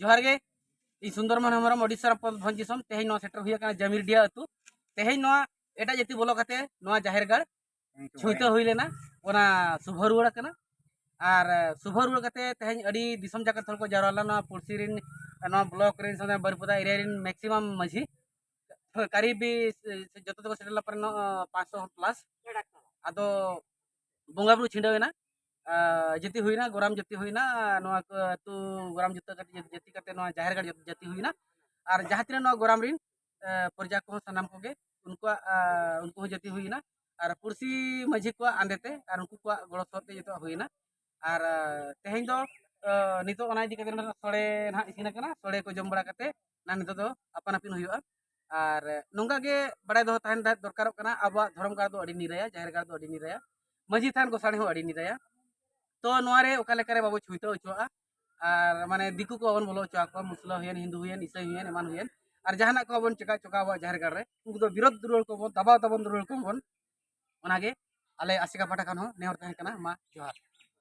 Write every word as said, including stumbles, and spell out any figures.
ᱡᱚᱦᱟᱨ ᱜᱮ᱾ ᱤᱧ ᱥᱩᱱᱫᱚᱨ ᱢᱳᱦᱚᱱ ᱦᱮᱢᱵᱨᱚᱢ, ᱳᱰᱤᱥᱟ ᱨᱮᱱᱟᱜ ᱯᱚᱫᱽ ᱵᱷᱚᱸᱡᱽ ᱫᱤᱥᱚᱢ᱾ ᱛᱮᱦᱮᱧ ᱱᱚᱣᱟ ᱥᱮᱴᱮᱨ ᱦᱩᱭ ᱟᱠᱟᱱᱟ ᱡᱟᱢᱤᱨᱰᱤᱦᱟ ᱟᱹᱛᱩ᱾ ᱛᱮᱦᱮᱧ ᱱᱚᱣᱟ ᱮᱴᱟᱜ ᱡᱟᱹᱛᱤ ᱵᱚᱞᱚ ᱠᱟᱛᱮ ᱱᱚᱣᱟ ᱡᱟᱦᱮᱨ ᱜᱟᱲ ᱪᱷᱩᱭᱛᱟᱹ ᱦᱩᱭ ᱞᱮᱱᱟ, ᱚᱱᱟ ᱥᱩᱵᱷᱚ ᱨᱩᱣᱟᱹᱲ ᱟᱠᱟᱱᱟ᱾ ᱟᱨ ᱥᱩᱵᱷᱚ ᱨᱩᱣᱟᱹᱲ ᱠᱟᱛᱮ ᱛᱮᱦᱮᱧ ᱟᱹᱰᱤ ᱫᱤᱥᱚᱢ ᱡᱟᱠᱟᱛ ᱦᱚᱲ ᱠᱚ ᱡᱟᱣᱨᱟ ᱞᱮᱱᱟ, ᱱᱚᱣᱟ ᱯᱩᱲᱥᱤ ᱨᱮᱱ, ᱱᱚᱣᱟ ᱵᱞᱚᱠ ᱨᱮᱱ, ᱥᱟᱶᱛᱮ ᱵᱟᱹᱨᱤᱯᱟᱫᱟ ᱮᱨᱤᱭᱟ ᱨᱮᱱ ᱢᱮᱠᱥᱤᱢᱟᱢ ᱢᱟᱹᱡᱷᱤ, ᱠᱟᱨᱤᱵ ᱡᱚᱛᱚ ᱛᱮᱠᱚ ᱥᱮᱴᱮᱨ ᱞᱮᱱᱟ, ᱯᱟᱨᱮ ᱯᱟᱸᱪᱥᱚ ᱯᱞᱟᱥ᱾ ᱟᱫᱚ ᱵᱚᱸᱜᱟ ᱵᱩᱨᱩ ᱪᱷᱤᱰᱟᱹᱣ ᱮᱱᱟ, ᱟᱨ ᱡᱟᱹᱛᱤ ᱦᱩᱭᱱᱟ, ᱜᱚᱨᱟᱢ ᱡᱟᱹᱛᱤ ᱦᱩᱭᱱᱟ, ᱱᱚᱣᱟ ᱠᱚ ᱟᱹᱛᱩ ᱜᱚᱨᱟᱢ ᱡᱟᱹᱛᱤ ᱠᱟᱛᱮ, ᱡᱟᱹᱛᱤ ᱠᱟᱛᱮ ᱱᱚᱣᱟ ᱡᱟᱦᱮᱨ ᱜᱟᱲ ᱡᱟᱹᱛᱤ ᱦᱩᱭᱱᱟ᱾ ᱟᱨ ᱡᱟᱦᱟᱸ ᱛᱤᱱᱟᱹᱜ ᱱᱚᱣᱟ ᱜᱚᱨᱟᱢ ᱨᱮᱱ, ᱮ, ᱯᱨᱚᱡᱟ ᱠᱚᱦᱚᱸ ᱥᱟᱱᱟᱢ ᱠᱚᱜᱮ ᱩᱱᱠᱩᱣᱟᱜ, ᱮ, ᱩᱱᱠᱩ ᱦᱚᱸ ᱡᱟᱹᱛᱤ ᱦᱩᱭᱱᱟ᱾ ᱟᱨ ᱯᱩᱲᱥᱤ ᱢᱟᱹᱡᱷᱤ ᱠᱚᱣᱟᱜ ᱟᱸᱫᱮ ᱛᱮ ᱟᱨ ᱩᱱᱠᱩ ᱠᱚᱣᱟᱜ ᱜᱚᱲᱚ ᱥᱚᱦᱚᱫ ᱛᱮ ᱡᱚᱛᱚᱣᱟᱜ ᱦᱩᱭᱱᱟ᱾ ᱟᱨ, ᱮ, ᱛᱮᱦᱮᱧ ᱫᱚ, ᱮ, ᱱᱤᱛᱚᱜ ᱚᱱᱟ ᱤᱫᱤ ᱠᱟᱛᱮ ᱱᱚᱰᱮ ᱥᱚᱲᱮ ᱱᱟᱦᱟᱜ ᱤᱥᱤᱱ ᱟᱠᱟᱱᱟ᱾ ᱥᱚᱲᱮ ᱠᱚ ᱡᱚᱢ ᱵᱟᱲᱟ ᱠᱟᱛᱮ ᱱᱟᱦᱟᱜ ᱱᱤᱛᱚᱜ ᱫᱚ ᱟᱯᱟᱱ ᱟᱹᱯᱤᱱ ᱦᱩᱭᱩᱜᱼᱟ᱾ ᱟᱨ ᱱᱚᱝᱠᱟ ᱜᱮ ᱵᱟᱲᱟᱭ ᱫᱚᱦᱚ ᱛᱟᱦᱮᱱ ᱫᱚᱨᱠᱟᱨᱚᱜ ᱠᱟᱱᱟ, ᱟᱵᱚᱣᱟᱜ ᱫᱷᱚᱨᱚᱢ ᱜᱟᱲ ᱫᱚ ᱟᱹᱰᱤ ᱱᱤᱨᱟᱹᱭᱟ, ᱡᱟᱦᱮᱨ ᱜᱟᱲ ᱫᱚ ᱟᱹᱰᱤ ᱱᱤᱨᱟᱹᱭᱟ, ᱢᱟᱹᱡᱷᱤ ᱛᱷᱟᱱ ᱜᱚᱸᱥᱟᱲᱮ ᱦᱚᱸ ᱟᱹᱰᱤ ᱱᱤᱨᱟᱹᱭᱟ᱾ ᱛᱚ ᱱᱚᱣᱟ ᱨᱮ ᱚᱠᱟ ᱞᱮᱠᱟ ᱨᱮ ᱵᱟᱵᱚ ᱪᱷᱩᱭᱛᱟᱹ ᱦᱚᱪᱚᱣᱟᱜᱼᱟ, ᱟᱨ ᱢᱟᱱᱮ ᱫᱤᱠᱩ ᱠᱚ ᱵᱟᱵᱚᱱ ᱵᱚᱞᱚ ᱦᱚᱪᱚ ᱟᱠᱚᱣᱟ, ᱢᱩᱥᱞᱟᱹ ᱦᱩᱭᱮᱱ, ᱦᱤᱱᱫᱩ ᱦᱩᱭᱮᱱ, ᱤᱥᱟᱹᱭ ᱦᱩᱭᱮᱱ, ᱮᱢᱟᱱ ᱦᱩᱭᱮᱱ, ᱟᱨ ᱡᱟᱦᱟᱱᱟᱜ ᱠᱚ ᱵᱟᱵᱚᱱ ᱪᱮᱠᱟ ᱦᱚᱪᱚ ᱠᱚᱣᱟ ᱟᱵᱚᱣᱟᱜ ᱡᱟᱦᱮᱨ ᱜᱟᱲ ᱨᱮ, ᱩᱱᱠᱩ ᱫᱚ ᱵᱤᱨᱳᱫ ᱨᱩᱣᱟᱹᱲ ᱠᱚᱵᱚᱱ, ᱫᱟᱵᱟᱣ ᱛᱟᱵᱚᱱ ᱨᱩᱣᱟᱹᱲ ᱠᱚᱵᱚᱱ᱾ ᱚᱱᱟᱜᱮ ᱟᱞᱮ ᱟᱥᱮᱠᱟ ᱯᱟᱦᱴᱟ ᱠᱷᱚᱱ ᱦᱚᱸ ᱱᱮᱦᱚᱨ ᱛᱟᱦᱮᱸ ᱠᱟᱱᱟ᱾ ᱢᱟ ᱡᱚᱦᱟᱨ᱾